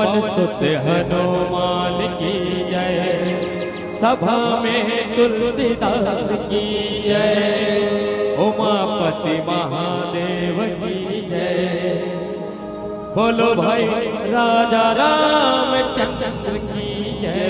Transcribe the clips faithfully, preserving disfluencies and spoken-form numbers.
पवन सुत हनुमान की जय, सभा में तुलसीदास की जय, उमापति महादेव की जय। बोलो भाई राजा रामचंद्र की जय।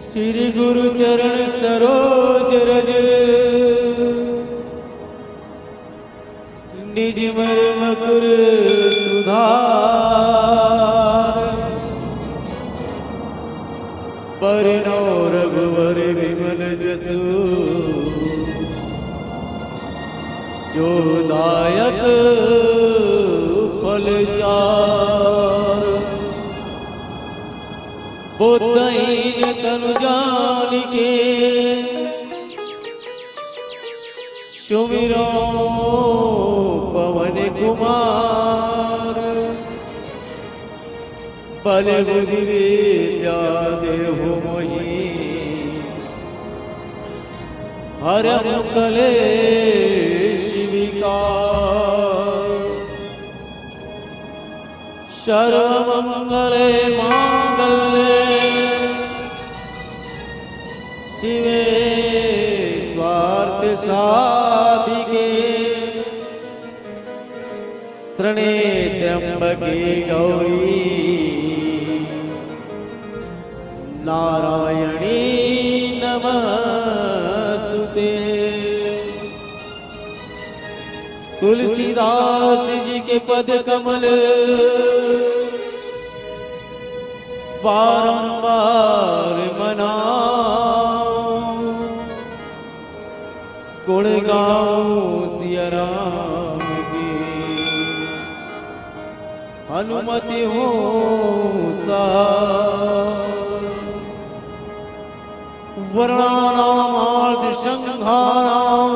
श्री गुरु चरण सरोज रज, निज मर्म कर सुधार। बरनउँ रघुवर बिमल जसु, जो दायक फल चार। बुद्धिहीन तनु जानिके, सुमिरउँ पवन कुमार। बल बुद्धि विद्या देहु मोहि, हरहु कलेश विकार। सर्वमंगल मांगल्ये शिवे स्वार्थ साधिके। शरणे त्र्यंबके गौरी नारायणी नमस्तुते। तुलसीदास जी के पद कमल बारंबार मनाऊं, गुण गाऊं सिया राम के, हनुमति होऊं सहाय। वर्णानामाद्य संघानां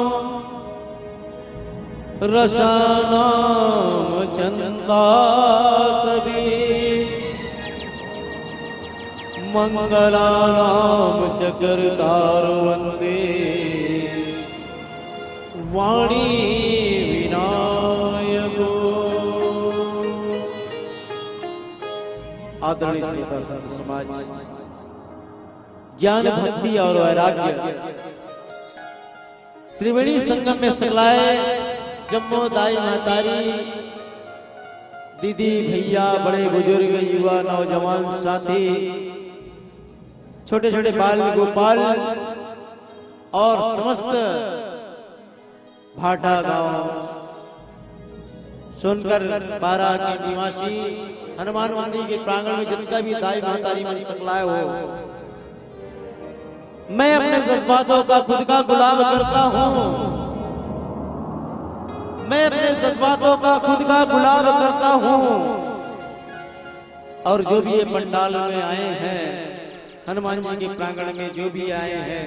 रसानां छंदासपि। मंगलानां च कर्तारो वंदे वाणी विनायको। आदरणीय श्रोता संत समाज, ज्ञान, भक्ति और वैराग्य त्रिवेणी संगम में सकलाए जम्मो दाई महतारी, दीदी, भैया, बड़े बुजुर्ग, युवा, नौजवान, साथी, छोटे-छोटे बाल गोपाल और समस्त भाटा गांव, सोनकर पारा के निवासी, हनुमान मंदिर के प्रांगण में जितका भी दाई महतारी मन सकलाए हो, मैं अपने जज्बातों का खुद का गुलाब करता हूँ। मैं अपने जज्बातों का खुद का गुलाब करता हूँ। और जो भी ये पंडाल में आए हैं, हनुमान जी के प्रांगण में जो भी आए हैं,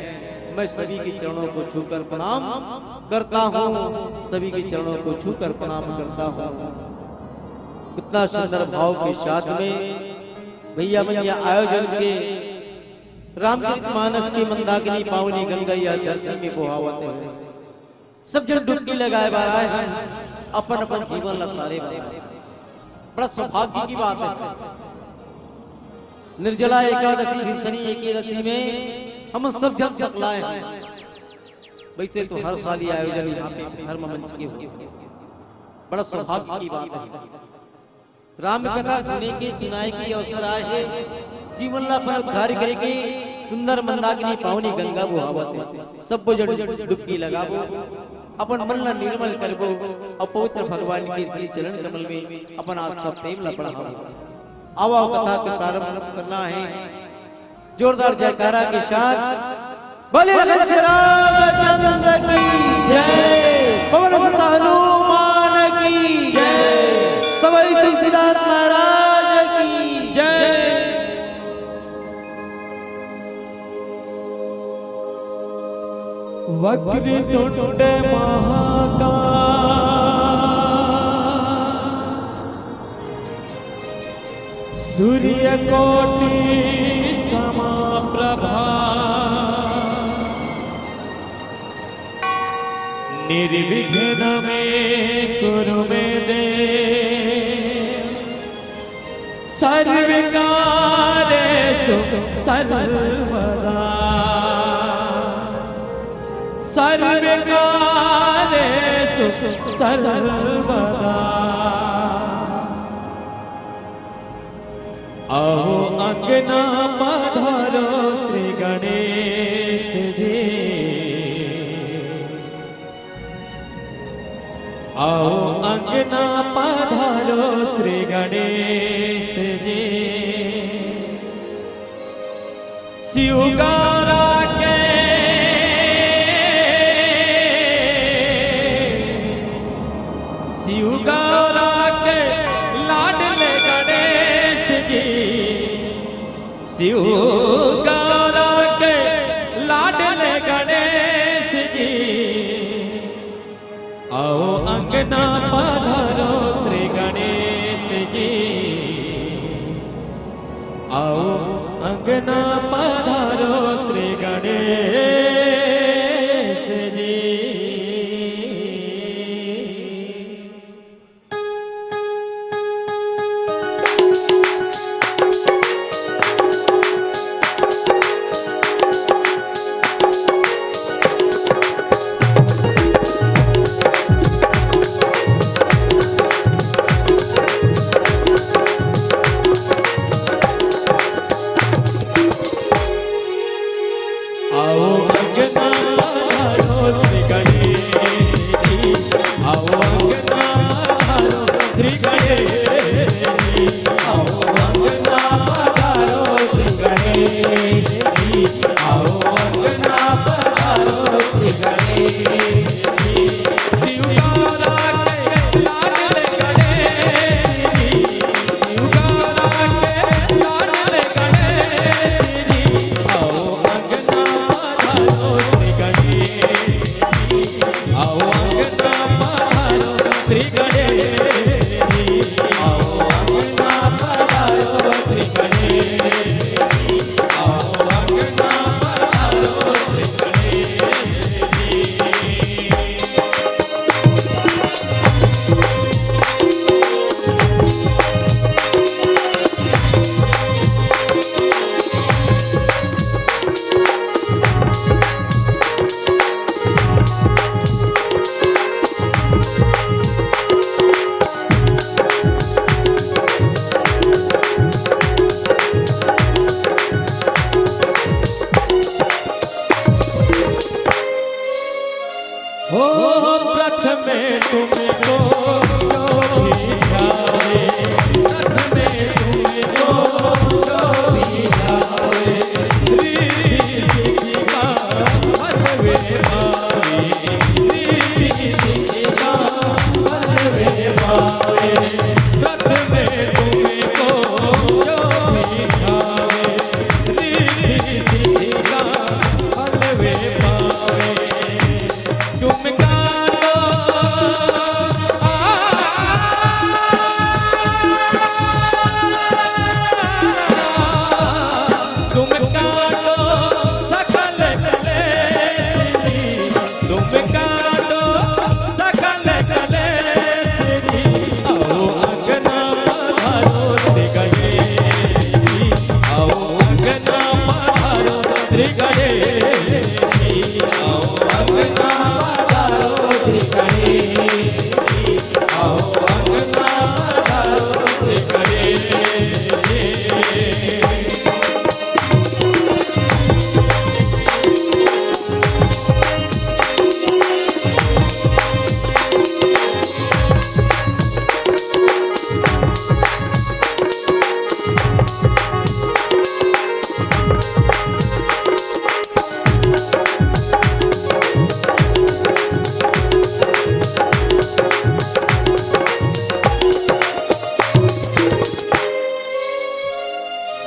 मैं सभी के चरणों को छूकर प्रणाम करता हूँ, सभी के चरणों को छूकर प्रणाम करता हूँ। कितना सुंदर भाव के साथ में भैया मन ये आयोजन के रामचरित मानस के मंदाकिनी पावनी गंगा या धरती में बोहावत है। सब जन डुबकी लगाए बर आए हैं, अपन अपन जीवन ला तारे बर। बड़ा सौभाग्य की बात है। निर्जला एकादशी, फिर शनि एकादशी में हम सब जन सकलाए हैं। वैसे तो हर साल ये आयोजन यहाँ पे धर्म मंच के होते हैं। बड़ा सौभाग्य की बात है। राम कथा सुने के, सुनाए के अवसर आए हे। जीवन ला अपन उद्धार करे के सुंदर मंदाकिनी पावनी गंगा बोहावत हे। सब जन डुबकी लगाबो, अपन मन ला निर्मल करबो और पवित्र भगवान के श्री चरण कमल में अपन आस्था प्रेम ला बढ़ाबो। आओ, आओ, कथा के प्रारंभ करना है। जोरदार जयकारा के साथ बोले लखन से रामचंद्र की जय, पवन सुत हनुमान की जय, सवाई तुलसीदास महाराज की जय। वक्रतुंड महाकाय सूर्यकोटि समप्रभा। निर्विघ्न में कुरु मे देव सर्वकारेषु सर्वदा। सर्वकारेषु सर्वदा। आओ अंगना पधारो श्री गणेश जी। आओ अंगना पधारो श्री गणेश जी। शिव गौरा के, शिव गौरा के लाडले गणेश जी। शिव गौरा के लाडले गणेश जी। आओ अंगना पधारो श्री गणेश जी। आओ अंगना पधारो श्री गणेश जी। श्री गणेश जी, आओ अंगना पधारो श्री गणेश जी, आओ अंगना पधारो श्री गणेश जी। शिवकारा के लाडले गणेश जी, शिवकारा के लाडले गणेश जी, आओ अंगना पधारो श्री गणेश जी, आओ अंगना पधारो श्री गणेश जी, आओ अंगना पधारो श्री गणेश जी, आओ अंगना पधारो श्री गणेश जी। हो, प्रथम तुमको जो भी ध्यावे, प्रथम तुमको जो भी ध्यावे, रिद्धि सिद्धि का फल वे पावे, रिद्धि सिद्धि का फल वे पावे। प्रथम तुमको जो भी ध्यावे, रिद्धि सिद्धि का फल वे पावे। तुम काटो, आ, तुम काटो सकल कलेश, तुम काटो सकल कलेश। आओ अंगना पधारो श्री गणेश जी, आओ अंगना पधारो श्री गणेश जी, आओ अंगना पधारो श्री गणेश जी, आओ अंगना पधारो श्री गणेश जी।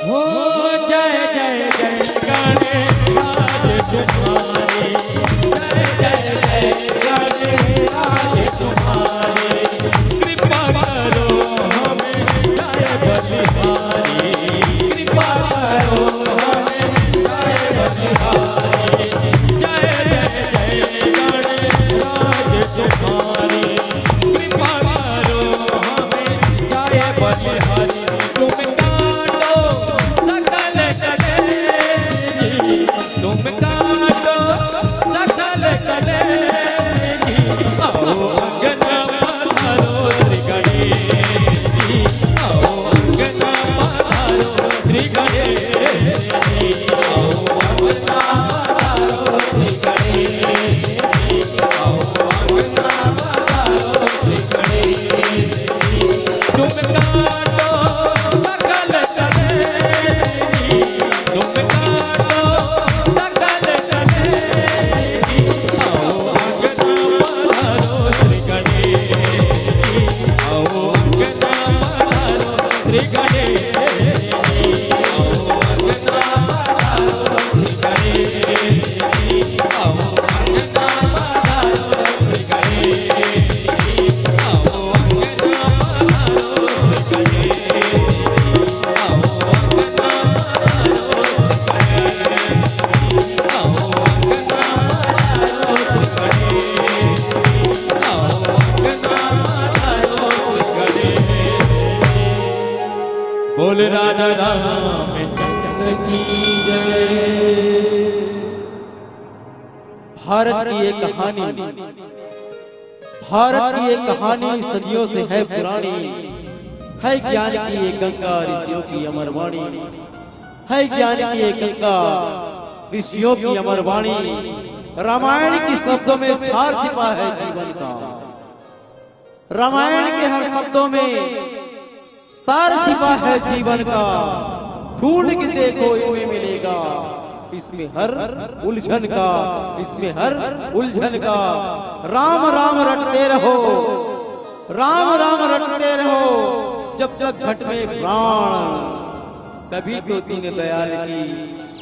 हो जय जय जय गणेश राज तुम्हारे, जय जय जय गणेश राज तुम्हारे। कृपा करो हमें जय बलिहारी, कृपा करो हमें जय बलिहारी। जय जय जय गणेश राज तुम्हारे, कृपा करो हमें जय बलिहारी। तुम काटो सकल कलेश जी, तुम काटो सकल कलेश जी। आओ अंगना पधारो श्री गणेश जी, आओ अंगना पधारो श्री गणेश जी, आओ अंगना पधारो श्री गणेश जी, आओ अंगना पधारो श्री गणेश जी। तुम काटो सकल कलेश जी, तुम काटो सकल कलेश जी। आओ अंगना पधारो श्री गणेश जी, आओ अंगना पधारो श्री गणेश जी, आओ अंगना पधारो श्री गणेश जी, आओ अंगना पधारो श्री गणेश जी, आओ अंगना पधारो श्री गणेश जी, आओ अंगना पधारो श्री गणेश जी, आओ अंगना पधारो श्री गणेश जी, आओ अंगना पधारो श्री गणेश जी। बोल राजा रामचंद्र की जय। भारत की एक कहानी, भारत की एक कहानी सदियों से है पुरानी, है ज्ञान की एक गंगा ऋषियों की अमर वाणी, है ज्ञान की एक गंगा ऋषियों की अमर वाणी। रामायण के शब्दों में सार छिपा है जीवन का। रामायण के हर शब्दों में सार छिपा है जीवन का। ढूंढ के देखो, इनमें मिलेगा, इसमें हर उलझन का, इसमें हर उलझन का। राम राम रटते रहो, राम राम रटते रहो, जब जब घट में प्राण। कभी तो दीनदयाल की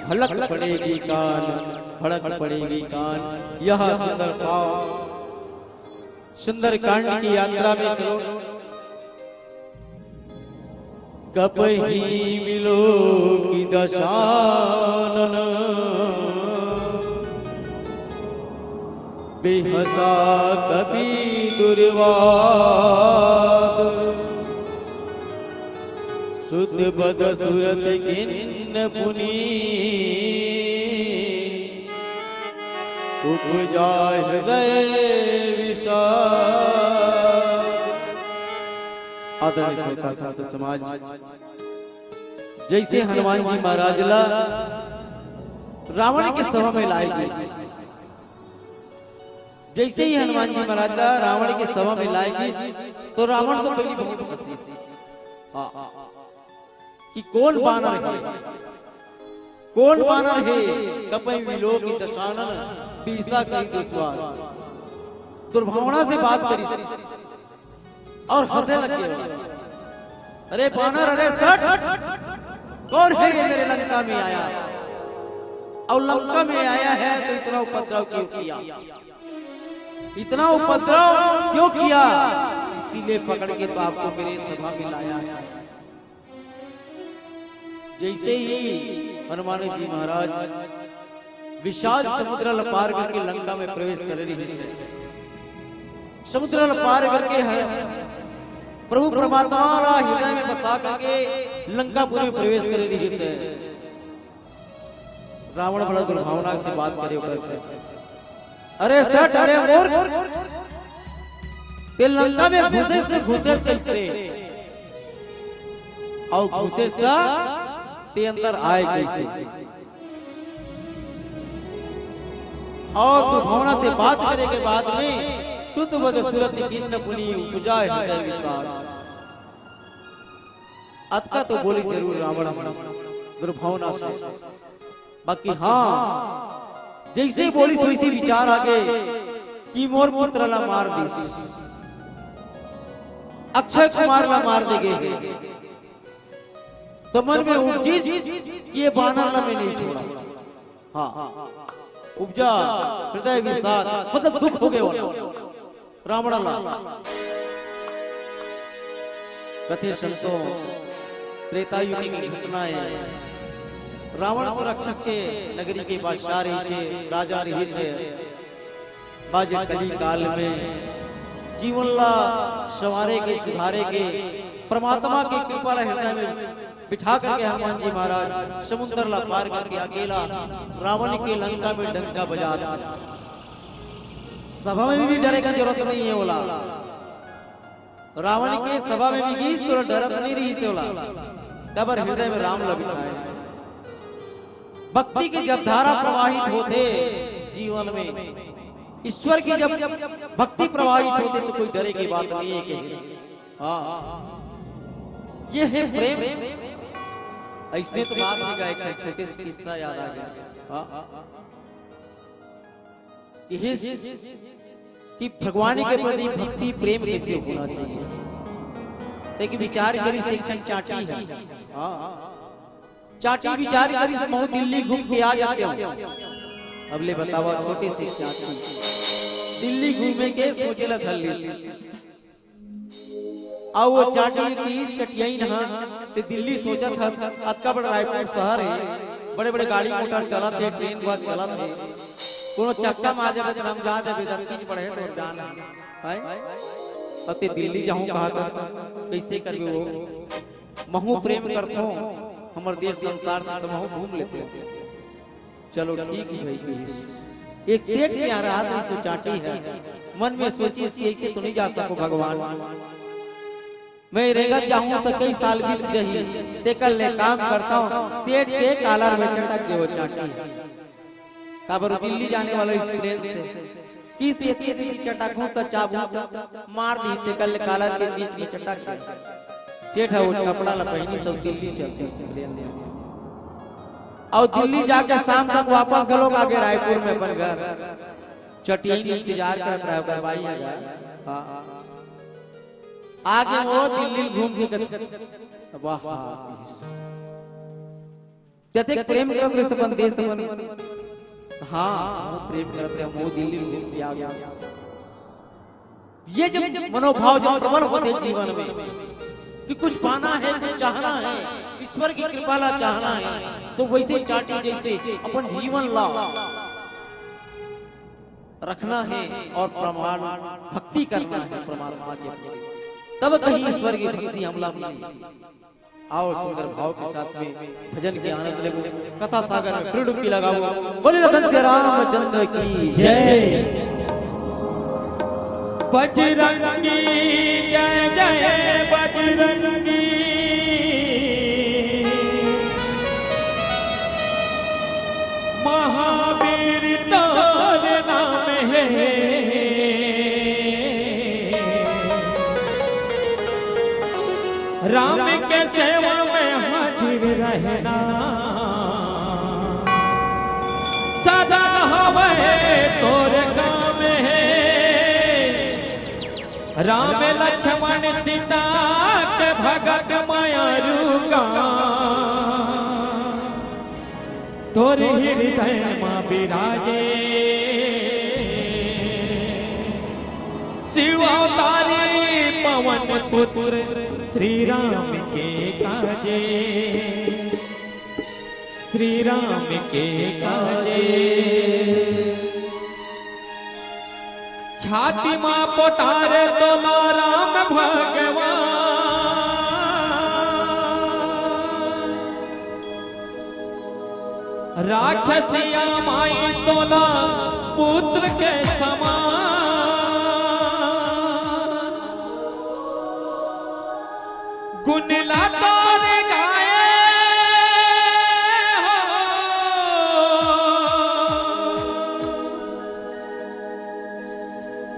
भड़क पड़ेगी कान, भड़क पड़ेगी कान। यह सुंदर भाव, सुंदरकांड की यात्रा में चलो। कपहि विलोकि दशानन, बिहसा कपि दुर्वाद। सुत बद सुरत किन्न पुनि, उपजा हृदय विषाद। आदरणीय श्रोता संत समाज, जैसे हनुमान जी महाराज ला रावण के सभा में लाए गए, जैसे ही हनुमान जी महाराज ला रावण के सभा में लाए गए, तो रावण तो पहली बहुत हंसी। हाँ। कि कोन बानर हे, कोन बानर हे, कपहि विलोकि दशानन, बिहसा कहि दुर्वाद। दुर्भावना से बात करिस और हंसे लग गए। अरे बानर, अरे सट, कौन है ये मेरे लंका में आया? और लंका में आया है तो इतना उपद्रव क्यों किया? इतना उपद्रव क्यों किया? इसीलिए पकड़ के तो आपको मेरे सभा में लाया है। जैसे ही हनुमान जी महाराज विशाल समुद्र ला पार करके लंका में प्रवेश करे रहिस हे, समुद्र ला पार करके है प्रभु परमात्मा ला हृदय में बसा करके लंकापुरी में प्रवेश करे रहिस हे। रावण बड़ा दुर्भावना से बात करे ओकर से, अरे सट, अरे मूर्ख, ते लंका में घुसेस त घुसेस कैसे? अउ घुसेस त ते अंदर आए कैसे? और दुर्भावना से बात करे के बाद में सुत बद सुरत किन्न पुनि, उपजा हृदय विषाद। अतका तो बोलिस जरूर रावण दुर्भावना से, बाकी हाँ, जैसे बोलिस वैसे विचार आगे कि मोर पुत्र ला मार दिस, अक्षय कुमार ला मार दे गे हे, तो मन में उपजिस कि ये बानर ला मैं नहीं छोड़ा। हाँ, उपजा हृदय विषाद, मतलब दुख हो गया वाला। रावण ला। कथे संतों, त्रेता युग की घटना हे। रावण तो राक्षस के नगरी के बादशाह रहिस हे, राजा रहिस हे। आज कली काल में जीवन ला संवारे के, सुधारे के, परमात्मा के कृपा ला हृदय में बिठा करके हनुमान जी महाराज समुद्र ला पार करके अकेला रावण के लंका में डंका बजात। सभा में भी डरे का जरूरत नहीं हे ओला। रावण के सभा में भी गिस तो डरत नहीं रहिस हे ओला। काबर हृदय में राम ला बिठाए। भक्ति के जब धारा प्रवाहित होथे जीवन में, ईश्वर की जब भक्ति प्रवाहित होथे तो कोई डरे की बात नहीं हे कहीं। हाँ, ये हे प्रेम। अइसने तो बात नहीं गा, एक छोटे से किस्सा याद आ गया। हाँ, ये हे कि भगवान के प्रति भक्ति प्रेम कैसे होना चाहिए। ते कि विचार करिस एक झन चांटी हे। हाँ, चांटी विचार करिस, महूं दिल्ली घूम के आ जाते हूँ। अब ले बतावा, छोटे से चांटी दिल्ली घूमे के सोचे ला धर लिस। अउ वो चांटी की सठियाइन ह, ते दिल्ली सोचत हस, अतका बड़ रायपुर शहर हे, बड़े-बड़े गाड़ी मोटर चलत हे, ट्रेन बस चलत हे, कोनो चक्का म आ जाबे त हम जा जाबे, दत्ती बढ़े तो जान हे, हैं? अउ ते दिल्ली जाहूं कहत हस, कइसे करबे वो? महूं प्रेम करथों, हमर देश संसार से तो महूं घूम लेते। चलो ठीक हे भाई, कहिस। एक सेठ के यहाँ राहत रहिस, वो चांटी ह, मन में सोचिस कि अइसे तो नहीं जा सकों भगवान, मैं रेंगत जाहूं त कई साल बीत जाही, तेकर ले काम करथों, सेठ के कालर में चटक गे वो चांटी ह। काबर दिल्ली जाने वाला इस ट्रेन से किस एती एती चटकहूं त चाबू मार दी, तेकर ले कालर के बीच में चटक गया। सेठ ह वो कपड़ा ला पहिनी सब दिल्ली चल दिस। अउ दिल्ली जाके शाम तक वापस घलोक आगे रायपुर में अपन घर। चटियन इंतजार करत रहे ओकर बाई ह। हाँ। आगे वो दिल्ली घूम के कत-, वाह, वाह। जतेक प्रेम करत रहे अपन देश अपन। हाँ, वो प्रेम करत रहे, वो दिल्ली घूम के आ गया। ये जब मनोभाव जब प्रबल होथे जीवन में कि कुछ पाना है, कुछ चाहना है, ईश्वर की कृपा ला चाहना है, तो वैसे चाटी जैसे अपन जीवन ला रखना है और प्रमाण भक्ति करना है परमात्मा के, तब कहीं ईश्वर की भक्ति हमला मिले। आओ सुंदर भाव के साथ में भजन के आनंद लेबो, कथा सागर में फिर डुबकी लगाबो। बोले लखन सिया रामचंद्र की जय। बजरंगी जय जय बजरंगी, महावीर तोर नाम है। राम के सेवा में हाजिर रहना, सदा हवे तोर काम है। राम लक्ष्मण सीता के भगत माया रूका, तोर हृदय मा विराजे। शिव अवतारी पवन पुत्र श्री राम के काजे, श्री राम के काजे। छाती मा पोटारे तोला राम भगवान, राखसिया माई तोला पुत्र के समान। गुण ला तोर गाए हो,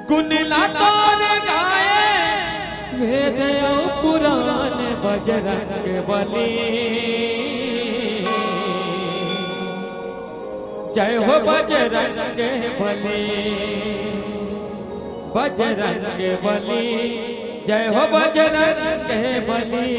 गुण ला तोर गाए, वेद अउ पुराण बजरंग बली। जय हो बजरंग बली, बजरंग बली, जय हो बजरंग बली।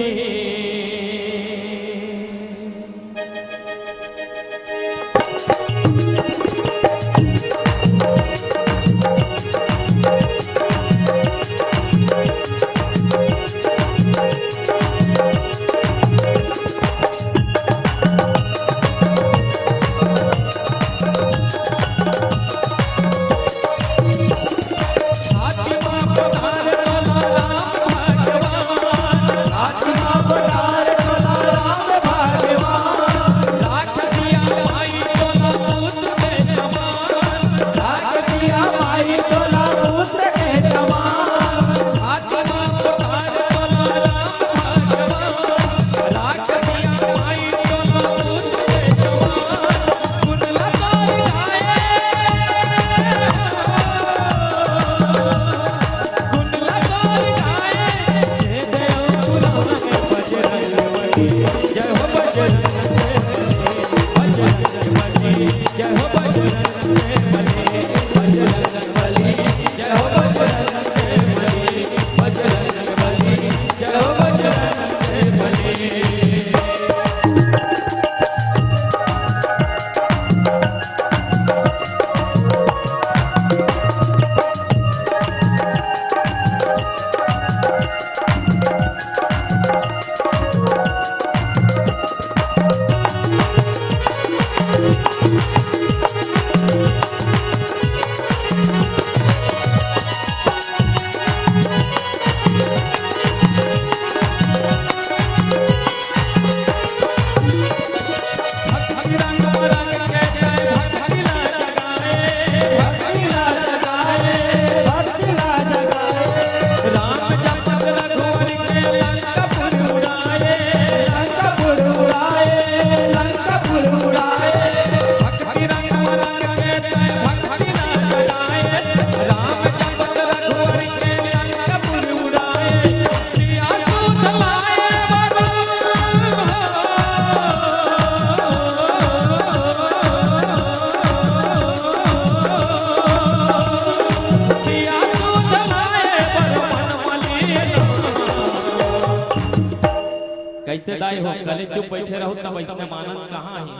ऐसे दाई हो, कले चुप बैठे रहो, तब ऐसने मानन कहाँ है?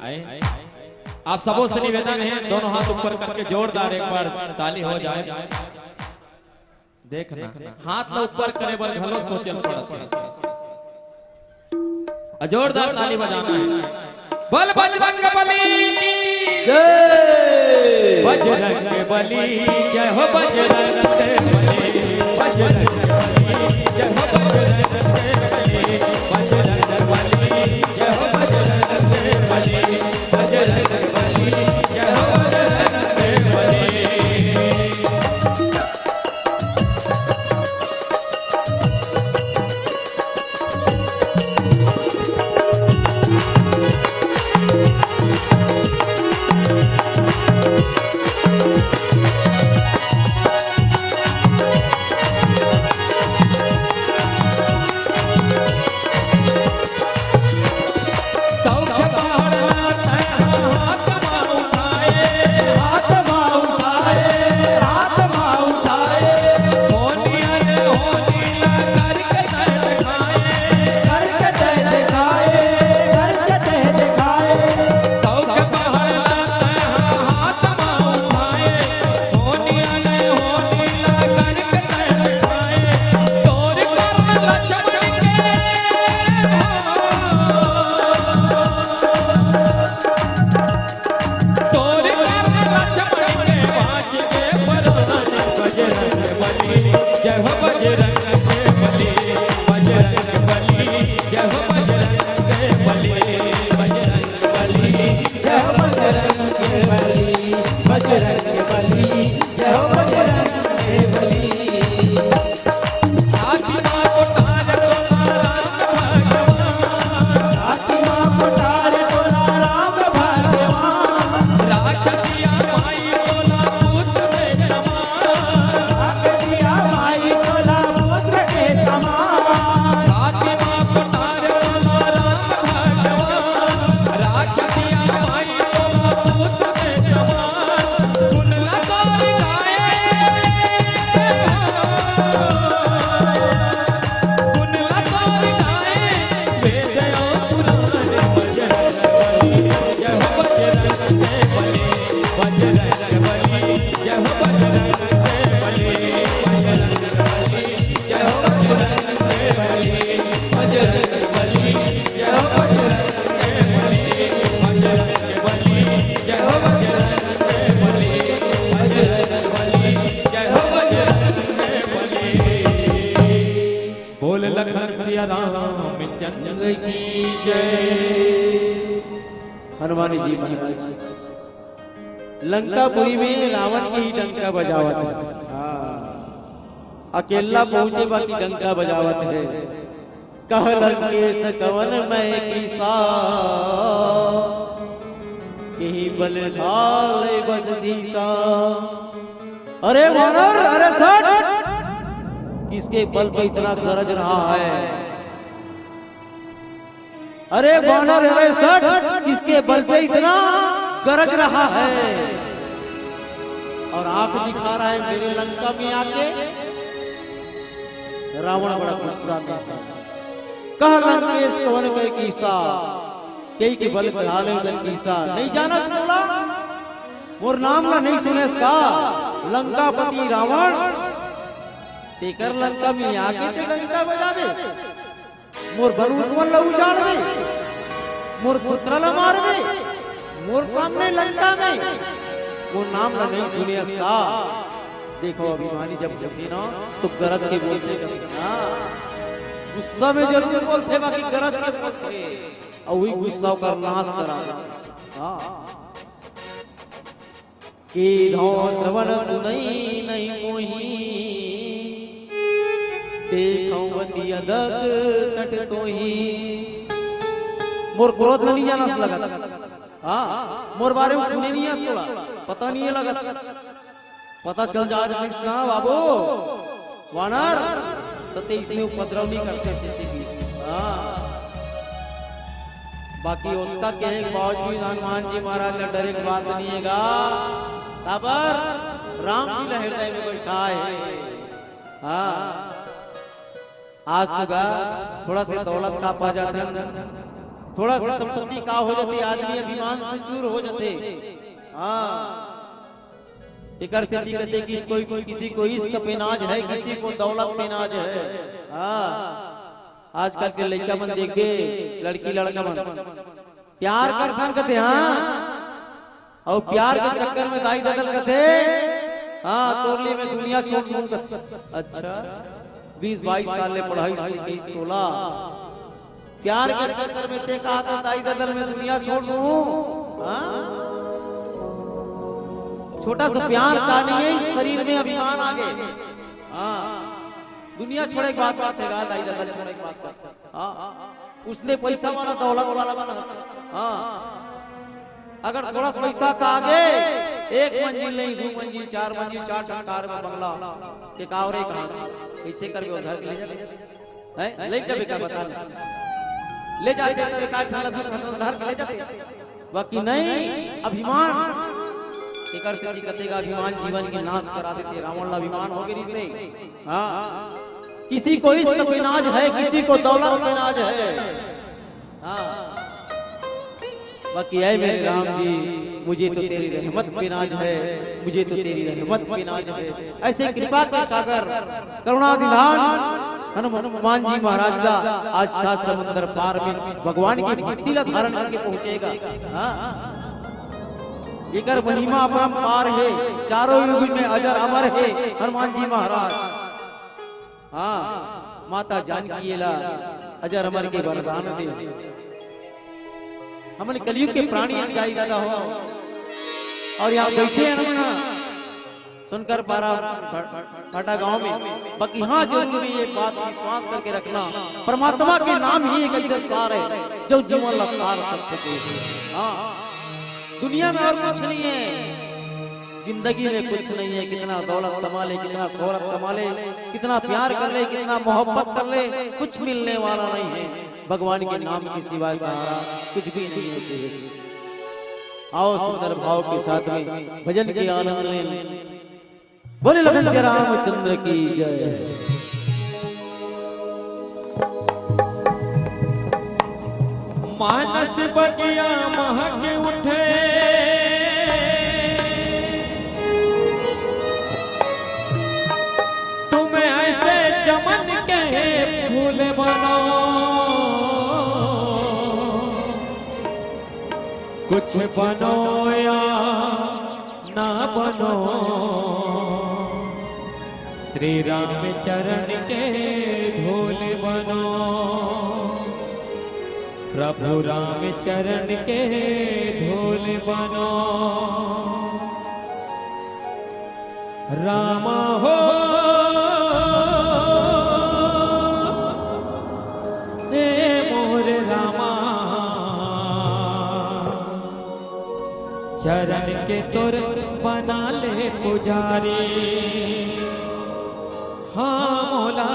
आए? आप सबों से निवेदन है, दोनों हाथ ऊपर करके जोरदार एक बार ताली हो जाए। देखना, हाथ ला ऊपर करे बर घलो सोचे ल पड़त है। अउ जोरदार ताली बजाना है। बोल बजरंग बली की जय। बजरंग बली जय हो, बजरंग बली, बजरंग बली जय हो, बजरंग बली, बजरंग बली जय हो, बजरंग बली, बजरंग बली जय हो, बजरंग बली। बोल लखन सिया रामचंद्र की जय। हनुमान जी महाराज लंकापुरी में रावण के ही डंका बजावत हे। हाँ। अकेला पहुंचे बाकी डंका बजावत हे। कह लंकेश कवन मैं कीसा, केहि बल ढाल बस सीसा। अरे वानर, अरे सट, किसके बल पे इतना गरज रहा है? अरे वानर, अरे सट, किसके बल पे इतना गरज रहा है और आंख दिखा रहा है मेरे लंका में आके? रावण बड़ा गुस्सा में है। कह लंकेश कवन मैं कीसा, केहि के बल ढाल बस सीसा। नहीं जानस मोला, मोर नाम ला नहीं सुनेस का? लंकापति रावण, तेकर लंका में आके ते डंका बजाबे? मोर बरूद मन ला उजाड़बे, मोर पुत्र ला मारबे, मोर सामने लंका में मोर नाम ला नहीं सुनेस का? देखो, अभिमानी जब होथे ना, तो गरज के बोलथे कभी ना। गुस्सा में जरूर बोलथे, बाकी गरज के बोलथे। अउ वही गुस्सा ओकर नाश करा। हाँ। कीधौं श्रवण सुनई नहीं मोही, देखौं अति अधक सठ तोही। मोर क्रोध ल नहीं जानस लगत। हाँ, मोर बारे में सुने नहीं हस तोला, पता नहीं हे लगत। पता चल जात रहिस ना बाबू, वानर, त ते इसने उपद्रव नहीं करते किसी की। हाँ। बाकी ओतका कहे के बावजूद हनुमान जी महाराज ला डरे के बात नहीं हे गा। काबर? राम जी ला हृदय में बैठाय हे। हाँ। आज तो गा, थोड़ा से दौलत का पा जाथन, थोड़ा से संपत्ति का हो जाथे, आदमी अभिमान से चूर हो जाथे। हाँ, एकर सेती कथे कि कोई, कोई किसी को इश्क पे नाज है, किसी को दौलत पे नाज है। हाँ, आजकल के लइका मन देखबे, लड़की लड़का मन प्यार करथन कथे, हाँ, अउ प्यार के चक्कर में दाई ददा ल कथे, हाँ, तोर लिए मैं दुनिया छोड़ दूं कथे। अच्छा, बीस बाईस साल ले पढ़ाई शुरू कइस तोला, प्यार के चक्कर में ते कहा था दाई ददा ल मैं दुनिया छोड़ दूं? हाँ? छोटा सा प्यार का नहीं है, शरीर में अभिमान आ गए। हाँ, दुनिया छोड़े के बात बात है, दाई ददा ल छोड़े के बात बात। हाँ, उसने पैसा वाला, दौलत वाला बना। हाँ, अगर थोड़ा पैसा का आगे, एक मंजिल नहीं, दू मंजिल, चार मंजिल, चार ठन कार में बंगला, के का और एक हाथ, कैसे करके उधार ले जाते? हैं? ले जाबे का बता? ले जाते तो एक आध साल, दू साल उधार ले जाते। बाकी नहीं, अभिमान। एकर सेती कथे गा, अभिमान जीवन के नाश करा देथे। रावण ला अभिमान हो गई से। हाँ, किसी को इश्क पे नाज है, किसी को दौलत पे नाज है। हाँ। बाकी ऐ मेरे राम जी, मुझे तो तेरी रहमत पे नाज है, मुझे तो तेरी रहमत पे नाज है। ऐसे कृपा के सागर, करुणा निधान हनुमान जी महाराज ला आज सात समुंदर पार में भगवान की भक्ति ला धारण करके पहुंचेगा। हाँ। एकर महिमा अपरंपार है, चारों युग में अजर अमर है हनुमान जी महाराज। हाँ, माता जानकी ला अजर अमर के वरदान दे। हमन कलयुग के प्राणी अन, दाई ददा हो, और यहाँ बैठे हैं ना, सुनकर पारा फा-, फाटा गांव में, बाकी हाँ जरूर में ये बात विश्वास करके रखना, परमात्मा के नाम ही एक ऐसा सार है जो जीवन ला सार सकते हैं। हाँ, दुनिया में और कुछ नहीं है, जिंदगी में कुछ नहीं है। कितना दौलत कमा ले, कितना शोहरत कमा ले, कितना प्यार कर ले, कितना मोहब्बत कर ले, कुछ मिलने वाला नहीं है। भगवान के नाम के सिवाय सहारा कुछ भी नहीं है। आओ, सुंदर भाव के साथ में भजन के आनंद लें। बोले लखन के रामचंद्र की जय। मानस बगिया महक उठे, तुम ऐसे चमन के फूल बनो, कुछ बनो या ना बनो, श्री राम चरण के धूल बनो, प्रभु राम चरण के धूल बनो। रामा हो, हे मोर रामा, चरण के तोर बना ले पुजारी। हाँ मोला,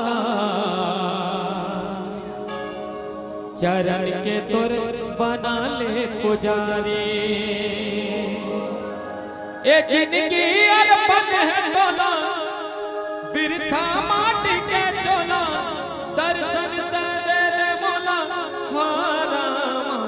चरण के तोर बना ले पुजारी। ए जिनगी अर्पण है तोला, बिरथा माटी के चोला, दर्शन दे दे दे मोला, हाँ रामा।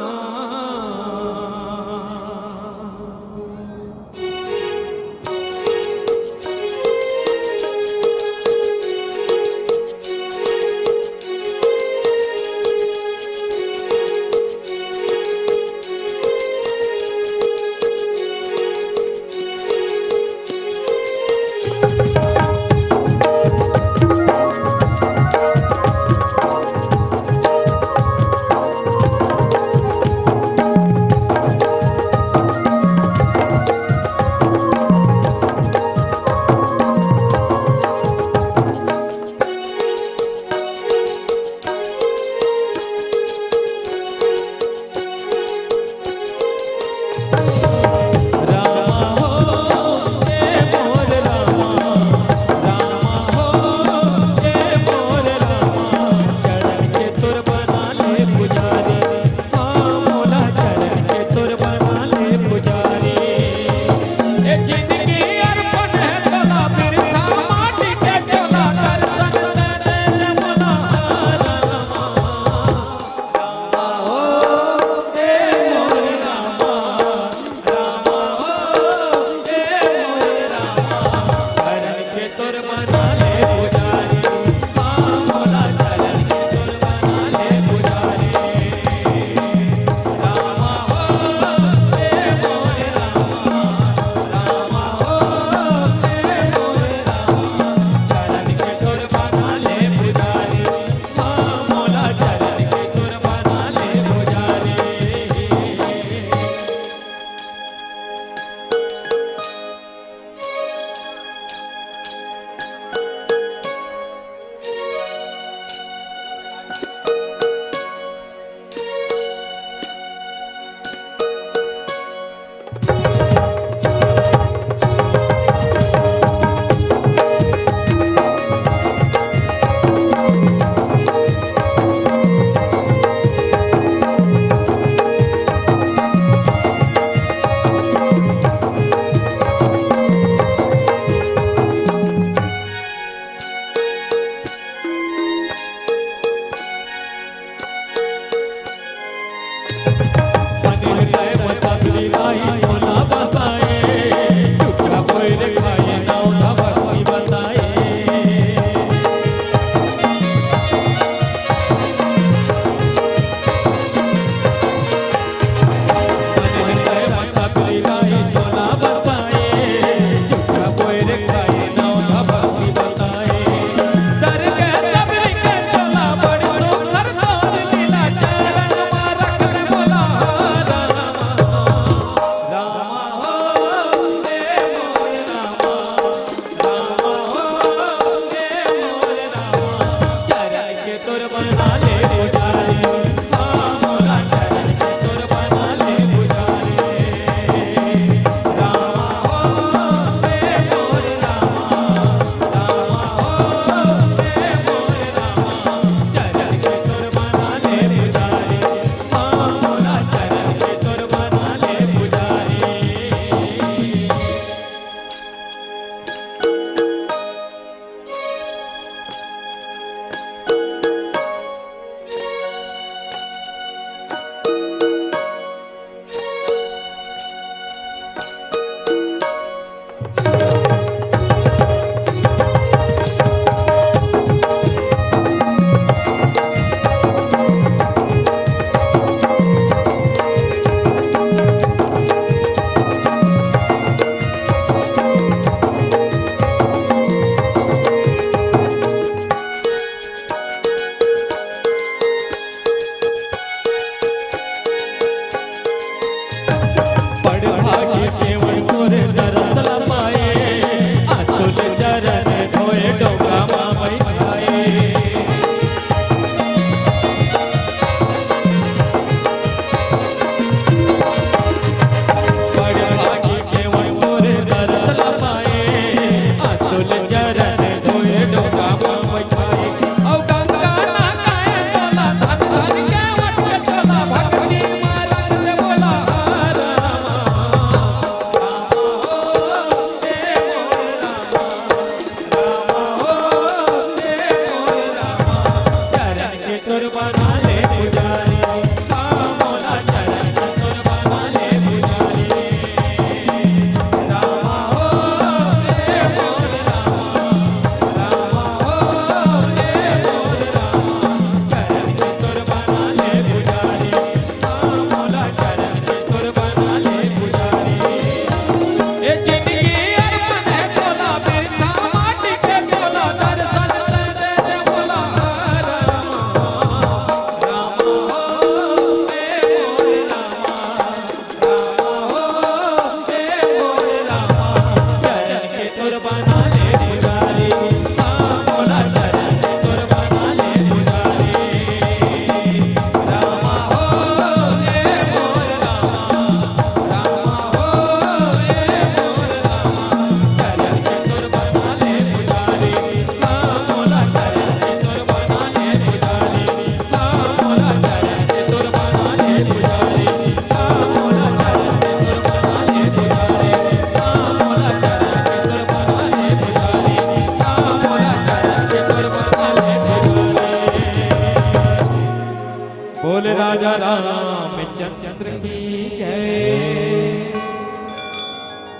बोले राजा रामचंद्र की जय।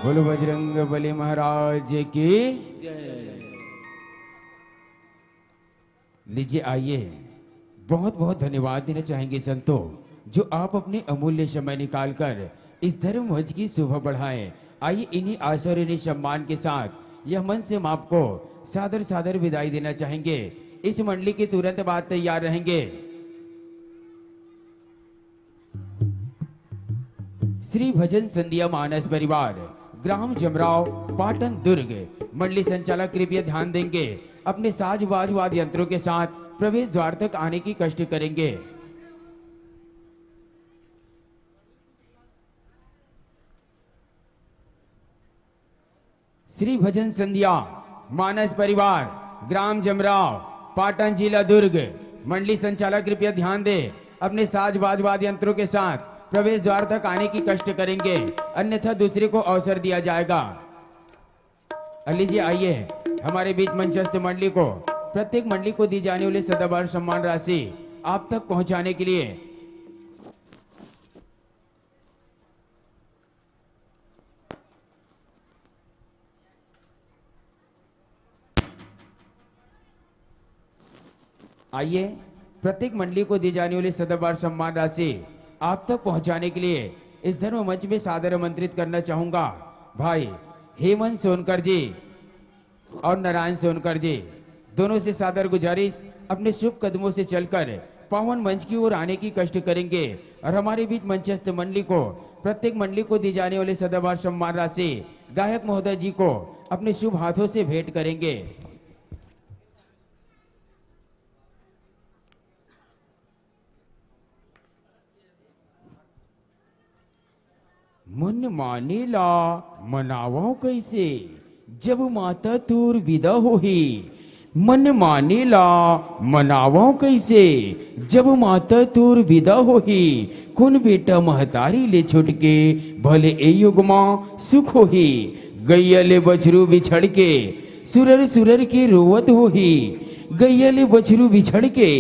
बोलो बजरंग बली महाराज की। लीजिए, आइए, बहुत बहुत धन्यवाद देना चाहेंगे संतों, जो आप अपने अमूल्य समय निकालकर इस धर्म ध्वज की शोभा बढ़ाएं। आइए, इन्हीं आशा और इन्हीं सम्मान के साथ यह मंच से हम आपको सादर सादर विदाई देना चाहेंगे। इस मंडली के तुरंत बाद तैयार रहेंगे श्री भजन संध्या मानस परिवार, ग्राम जमराव, पाटन दुर्ग। मंडली संचालक कृपया ध्यान देंगे, अपने साज बाज वाद्य यंत्रों के साथ प्रवेश द्वार तक आने की कष्ट करेंगे। श्री भजन संध्या मानस परिवार, ग्राम जमराव, पाटन, जिला दुर्ग। मंडली संचालक कृपया ध्यान दे, अपने साज बाज वाद्य यंत्रों के साथ प्रवेश द्वार तक आने की कष्ट करेंगे, अन्यथा दूसरे को अवसर दिया जाएगा। और लीजिए, आइए, हमारे बीच मंचस्थ मंडली को, प्रत्येक मंडली को दी जाने वाली सदाबहार सम्मान राशि आप तक पहुंचाने के लिए आइए, प्रत्येक मंडली को दी जाने वाली सदाबहार सम्मान राशि आप तक पहुंचाने के लिए इस धर्म मंच में सादर आमंत्रित करना चाहूंगा भाई हेमंत सोनकर जी और नारायण सोनकर जी, दोनों से सादर गुजारिश, अपने शुभ कदमों से चलकर पावन मंच की ओर आने की कष्ट करेंगे और हमारे बीच मंचस्थ मंडली को, प्रत्येक मंडली को दी जाने वाली सदाबहार सम्मान राशि गायक महोदय जी को अपने शुभ हाथों से भेंट करेंगे। मन माने ला मनावंव कइसे, जब माता तोर विदा होही। मन माने ला मनावंव कइसे, जब माता तोर विदा होही। कोन बेटा महतारी ले छुटके, भले ए युग मा सुख होही। गैया ले बछरू बिछड़ के, सुरर सुरर के रोवत होही। गैया ले बछरू बिछड़ के,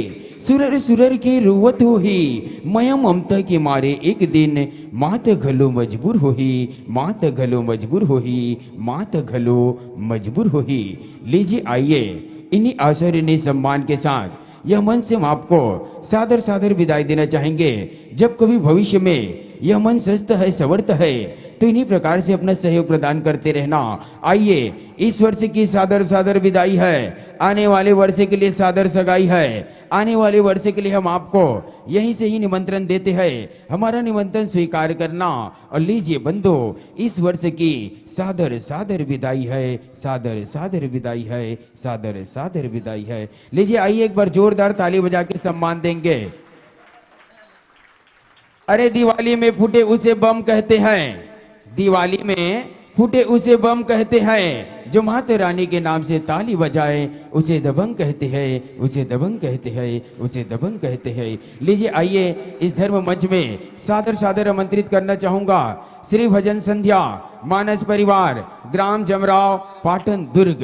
सुरर सुरर के रोवत होही। मया ममता के मारे एक दिन मात घलो मजबूर होही, मात घलो मजबूर होही, मात घलो मजबूर होही। लीजिए, आइए, इन्हीं आदरणीय सम्मान के साथ यह मंच से हम आपको सादर सादर विदाई देना चाहेंगे। जब कभी भविष्य में यह मंच सजता है, संवरता है, तो इन्हीं प्रकार से अपना सहयोग प्रदान करते रहना। आइए, इस वर्ष की सादर सादर विदाई है, आने वाले वर्ष के लिए सादर सगाई है। आने वाले वर्ष के लिए हम आपको यहीं से ही निमंत्रण देते हैं, हमारा निमंत्रण स्वीकार करना। और लीजिए बंधु, इस वर्ष की सादर सादर विदाई है, सादर सादर विदाई है, सादर सादर विदाई है। लीजिए, आइए, एक बार जोरदार ताली बजा के सम्मान देंगे। अरे, दिवाली में फूटे उसे बम कहते हैं, दिवाली में फूटे उसे बम कहते हैं, जो माता रानी के नाम से ताली बजाए उसे दबंग कहते हैं, उसे दबंग कहते हैं, उसे दबंग कहते हैं। लीजिए, आइए, इस धर्म मंच में सादर सादर आमंत्रित करना चाहूंगा श्री भजन संध्या, मानस परिवार, ग्राम जमराव, पाटन, दुर्ग।